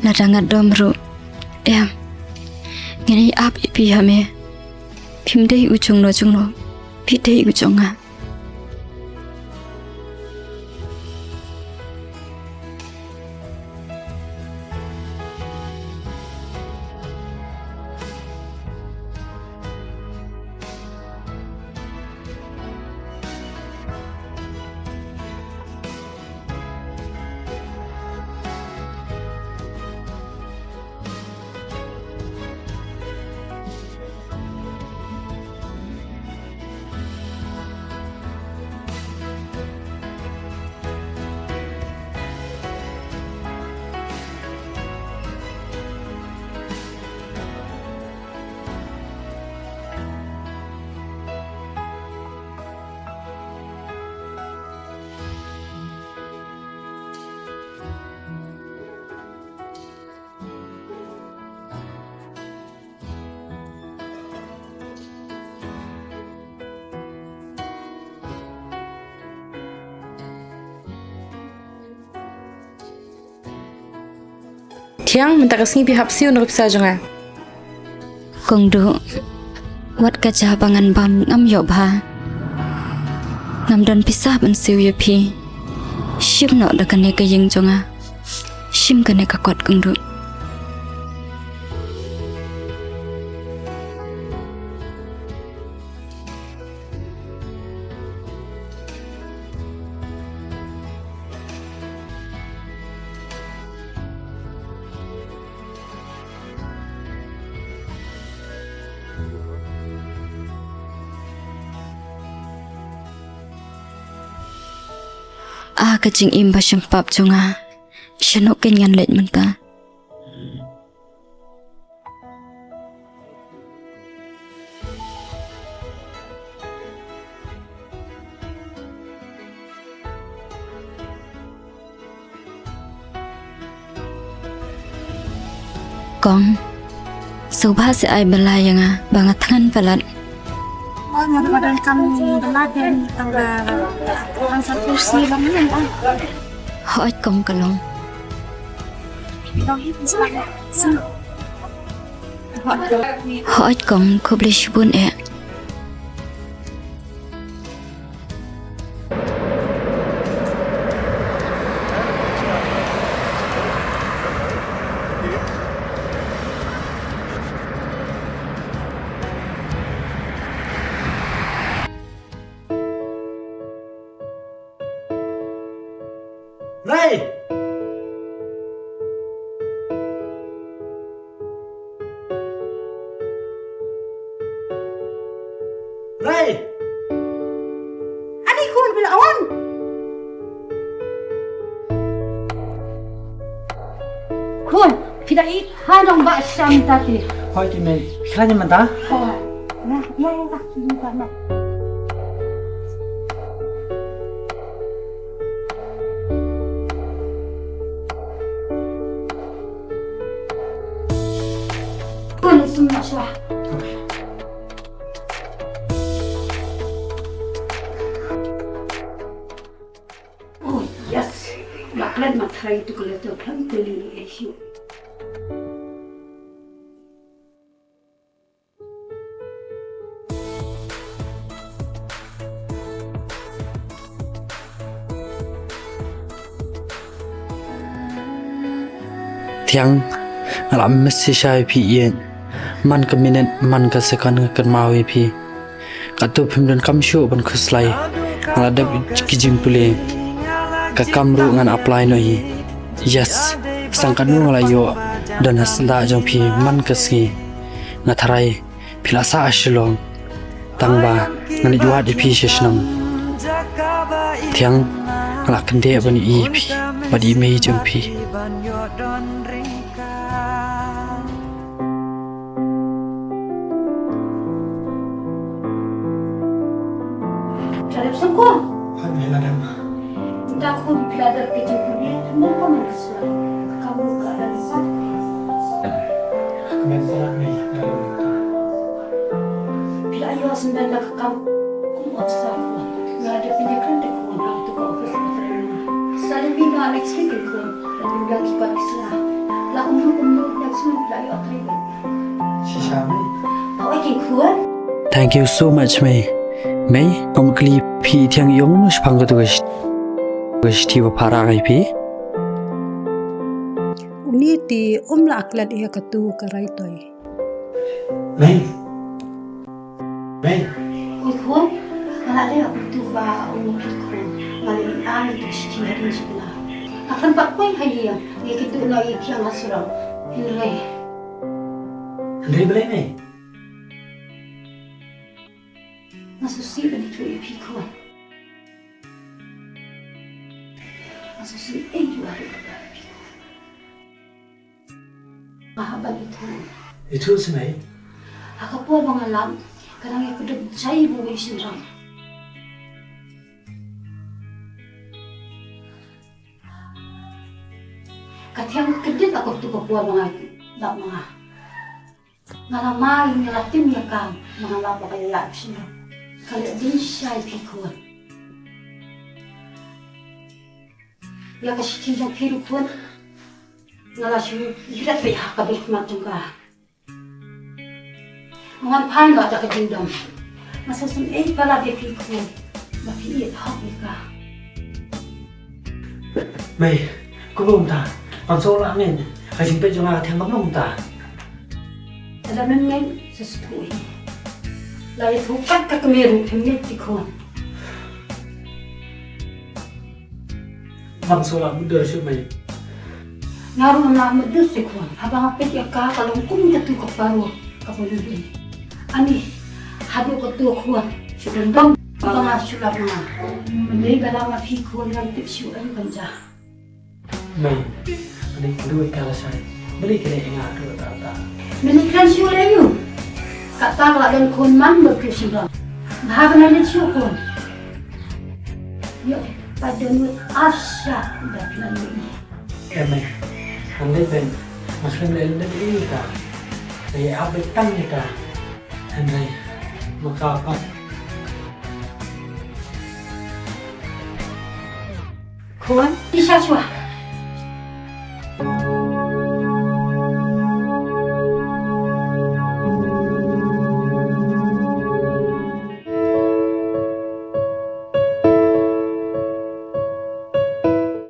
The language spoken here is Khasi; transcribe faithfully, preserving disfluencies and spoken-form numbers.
Lada nga dom ruh, em, ngan ïai ap ïa phi ha me. Phim dei u jongno jongno, phi dei u jong nga. Thiang, mynta ka sngi phi hap siew na ka pisa jong nga. Kong Duh, wat ka jia ba ngan bam ngam ïoh bha. Ngam don pisa ban siew ïa phi. Shim noh da kane ka ïing jong nga. Shim kane ka kot, Kong Duh. Ah, ka jingim ba shempap jong nga. Shano kein ngan leit mynta? Kong, sngewbha sa ai bylla ïa nga ba nga thngan palat. Hooid Kong, ka long. Hooid Kong, khublei shibun eh. Rai! Rai! Ani khun, phi la wan? Khun, phi la ïoh ha nong ba sham ta ti. Hooid ki mei, phi khlaiñ mynta? Hooid. Na, na, na, na, na. Khun, sum na shwa. Oh, yes. Ba klet ma thrai tu klet tu klet tu li eh shu. Thiang, nga la miss shisha ïa phi ïeit. Man ka minit, man ka second nga kynmaw ïa phi. Katto phim donkam shuh ban khuslai. Nga la dep ki jingpule. Ka kam ruh ngan apply noh hi. Yes, sang kano nga la ïoh. Don ha syndah jong phi man ka sngi. Nga tharai phi la sah ha Shillong. Tang ba ngan ïoh wad ïa phi sha shnong. Thiang, nga la kyndit ban ïohi ïa phi bad ïa i mei jong phi. Ka dep sngewkmen. Hooid mei, la dep. Nda khun phi la dep ka jingpule, mynta kumno ka sura? Ka kam ruh ka dang pat. Ka mei palat mei, la dep. Phi la ïoh sngewbha da ka kam kum officer khun. La dep pynïakren da khun ha tu ka office ka training. Sa dei mei na next week khun. La dep ki pat ki sura. Thank you so much, Mei. Mei, ym kli phi thiang ïong shaphang katu ka shi-, ka shithi ba pha rah ïa phi. Uni te um lah klet ïa katu ka rai toi. Mei. Mei. Oi khun, nga la leh kumtu ba ong ïa phi khun. Nga la leh ïa phi shithi hadien shi bnai. Nga khlem pat poi ha ïing, ïa ki duh na ïa ki ïa nga surok. Hynrei. Hynrei balei Mei? Nga sngewsih ban ïathuh ïa phi khun. Nga sngewsih ei ruh ha ri. Nga hap ban ïathuh. Ïathuh seh Mei. Ha ka por ba nga lap, ka dang ïakynduh jai bad uwei u shynrang. Ka thiang ka kyndit ha kato ka por ba nga lap ma nga. Nga la mad, nga la tim ïa ka, ma nga lap ba ka ïaid sha. Ka leh dei sha ïa phi khun. Ïa ka shithi jong phi ruh khun. Nga la shu ïa peit ha ka bynta jong ka. Nga wan phai noh da ka jingdom. Nga sngewsih ei palat ïa phi khun. Ba phi ïeit hok ïa ka. Mei, kumno mynta? Ngan shu lah ngin ha jingpeit jong nga ka thiang kumno mynta? Lada men ngeit sa shu ïohi. La ïathuh kat ka kmie ruh phim ngeit te khun. Ngam shu lah mutdur shuh Mei. Nga ruh ngam lah mutdur shuh khun. Haba nga peit ïa ka ka long kum katu ka paro kaba ïohi. Ani haduh kato khun shu dang dom ba nga shu lap ma nga. Mynta ba la ma phi khun ngam tip shuh aïu ban jia. Mei, ani kynduh ïa ka lashai. Balei ka leh ïa nga kata kata? Mynta kren shuh leh ïa u. Kata ka la don khun man bad u shynrang. Nga hap ban leit shuh khun. Ïoh, pat don wei ar shah da pynlong ïa i. Em Mei, ngan leit Ben. Nga shu leit leit ïa ka. Leit ap leit tang ïa ka. Hynrei ma ka pat. Khun, i sha shuwa.